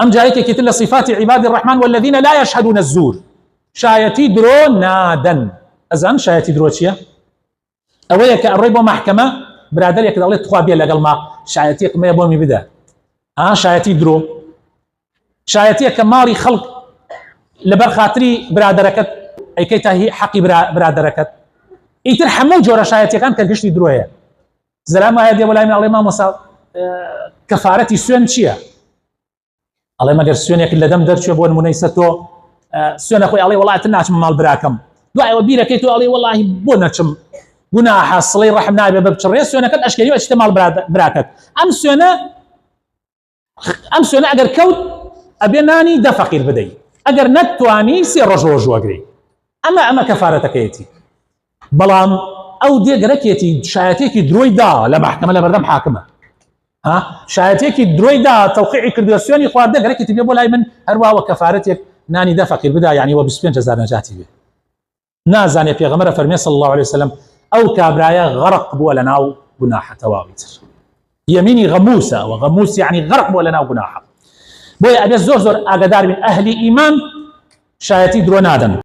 ئەم جا یەکێکی تر لە صفاتی عیبادی الرحمن والذین لا یشهدون الزور شایەتی درۆ نادەن. ئەزان شایەتی درۆ چییە؟ ئەوەیە کە ئەڕۆی بۆ مەحکەمە برادەرێک دەڵێت تخوا بێ لەگەڵما شایەتیەکم هەیە بۆمی بدە ها شایەتی درۆ شایەتیە کە ماڵی خەڵک لەبەر خاتری برادەرەکەت ئەیکەی تا هی حەقی برادەرەکەت ئیتر هەموو جۆرە شایەتیەکان کە گشتی درۆیە زەلام وایە دێ بۆ لای من ئەڵێ مامۆستا کەفارەتی سوێن چییە؟ ئەڵێ مەگەر سوێنێک لە دەم دەرچێ بۆ نمونەی سە تۆ سوێنە خۆی ئەڵێ وڵات ناچم ماڵ براکەم دوایەوە بیرەکەی تۆ ئەڵێ وەڵاهی بۆ نەچم گوناحە سڵی ڕەحم نابێ بە بچڕێ سوێنەکەت ئەشکێنی ئەچیتە ماڵ براکەت ئەم سوێنە ئەم سوێنە ئەگەر کەوت ئەبێ نانی دە فەقیر بدەی ئەگەر نەتوانی سێ ڕۆژ ڕۆژوەگری ئەمە ئەمە کەفارەتەکەیەتی بەڵام ئەو دێ گەرەکێتی شایەتێکی درۆی دا لە مەحکەمە لە بەردەم حاکمە ها شایەتێکی درۆی دا تەوقیعی کردووە سوێنی خواردە گەرەکێتی بێ بۆ لای من هەرواوە کەفارەتێک نانی دە فەقیر بدا یعنی وە 25 هزار نەجاتی بێ نازانێ پێغەمبەر فەرمێ صلی الله علیه وسلم ئەو کابرایە غەرق بووە لە ناو گوناحە تەواوی تر یەمینی غەموسە و غەموس یعنی غەرق بووە لە ناو گوناحە بۆیە ئەبێ زۆر زۆر ئاگادار بین ئەهلی ئیمان شایەتی درۆ نادەن.